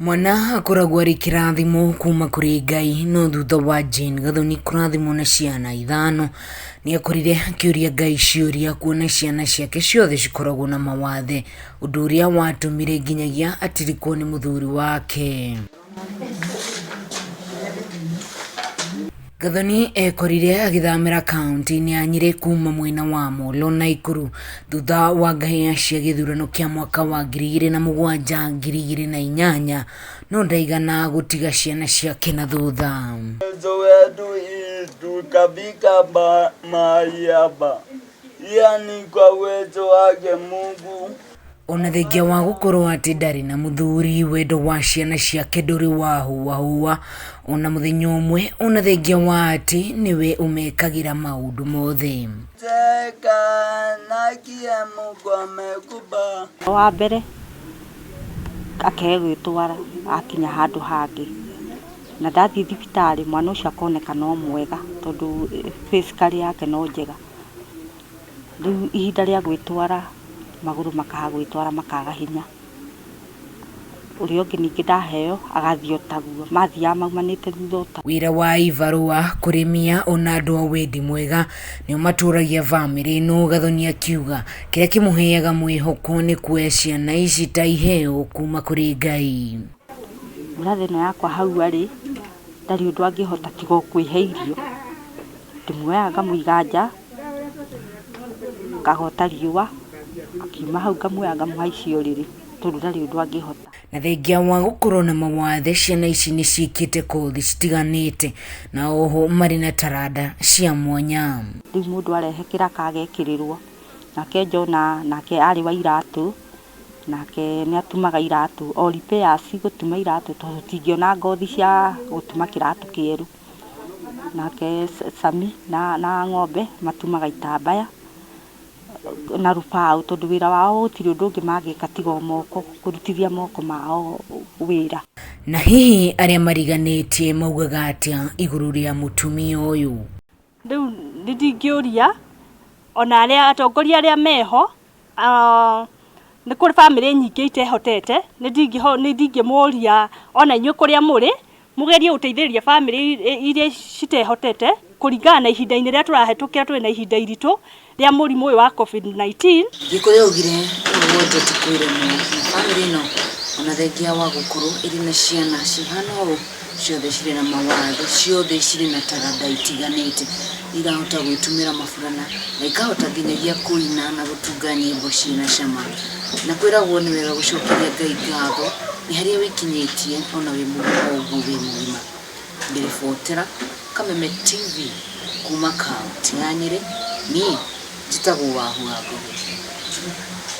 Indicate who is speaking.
Speaker 1: Mwana akoragwo arĩ kĩrathimo kuma kũrĩ Ngai no thutha wa Jane Gathoni kũrathimwo na ciana ithano nĩekorire akĩũria Ngai ciũria kuona ciana ciake ciothe cikoragwo na mawathe ũndũ ũrĩa watũmire nginyagia atirikwo nĩ mũthuri wake. Gathoni ekorire agĩthamĩra kaunti-inĩ ya Nyĩrĩ kuma mwena wa Molo Naikuru thutha wa ngahĩha cia gĩthurano kĩa mwaka wa 2007 2008 no ndaigana gũtiga ciana ciake na thutha.
Speaker 2: Uwezo wetu ili tukafika mahali hapa. Iya ni kwa uwezo wake Mungu.
Speaker 1: Ona thengia wa gũkorwo atĩ ndarĩ na mũthuri, wendo wa ciana ciake ndũrĩ wahuahua ona mũthenya ũmwe, ona thengia wa atĩ nĩwe ũmekagĩra maũndũ mothe.
Speaker 2: Cheka nakie Mungu amekupa.
Speaker 3: Wa mbere akege gwĩtwara akinya handũ hangĩ, na ndathiĩ thibitarĩ mwana ũcio akoneka no mwega tondũ physically yake no njega. Rĩu ihinda rĩa gwĩtwara magũrũ makaga gwĩtwara makaga hinya. Ũrĩa ũngĩ ningĩ ndaheo agathiĩ o taguo, mathiaga maumanĩte thutha o taguo.
Speaker 1: Wĩra wa ibarũa, kũrĩmia ona andũ a wendi mwega nĩo matũragia bamĩrĩ ĩno Gathoni akiuga kĩrĩa kĩmũheaga mwĩhoko nĩ kuoya ciana ici ta iheo kuma kũrĩ Ngai.
Speaker 3: Brother ĩno yakwa hau arĩ ndarĩ ũndũ angĩhota tiga o kwĩhe irio. Ndĩmuoyaga ngamũiga nja akahota riũa, akiuma hau ngamuoya ngamũhaicia ũrĩrĩ tondũ ndarĩ ũndũ angĩhota.
Speaker 1: Na thengia wa gũkorwo na mawathe ciana ici nĩ ciĩkĩte kothi citiganĩte na oho marĩ na taranda cia mwanya.
Speaker 3: Rĩu mũndũ arehe kĩraka agekĩrĩrwo, nake Jona nake arĩ wa iratũ, nake nĩ atumaga iratũ o repairs gũtuma iratũ tondũ tũtingĩona ngothi cia gũtuma kĩratũ kĩerũ. Nake Sami na ng'ombe matumaga itambaya na rũbaũ tondũ wĩra wao gũtirĩ ũndũ ũngĩ mangĩka tiga o moko, kũrutithia moko mao wĩra.
Speaker 1: Na hihi arĩa mariganĩtie maugaga atĩa igũrũ rĩa mũtumia ũyũ?
Speaker 4: Rĩu nĩ ndingĩũria ona arĩa atongoria arĩa meho nĩ kũrĩ bamĩrĩ nyingĩ itehotete, nĩ ndingĩmũria ona inyuĩ kũrĩa mũrĩ mũgerie gũteithĩrĩria bamĩrĩ iria citehotete kũringana na ihinda-inĩ rĩrĩa tũrahĩtũkĩra twĩna ihinda iritũ rĩa mũrimũ ũyũ wa COVID-19.
Speaker 1: Gĩkũyũ augire ũũ wonje ti kwĩremwo na bamĩrĩ ĩno ona thengia wa gũkorwo ĩrĩ na ciana cihana ũũ ciothe cirĩ na mawathe, ciothe cirĩ na taranda itiganĩte, irahota gwĩtumĩra maburana na ikahota nginyagia kũina na gũtunga nyĩmbo ciĩna cama. Na kwĩragwo nĩ wega gũcokeria Ngai ngatho nĩ harĩa wĩkinyĩtie ona wĩ mũgima ũguo wĩ mũgima. Ngĩribotera Kameme TV kuma kaũntĩ ya Nyĩrĩ, niĩ njĩtagwo Wahu wa Ngũgĩ.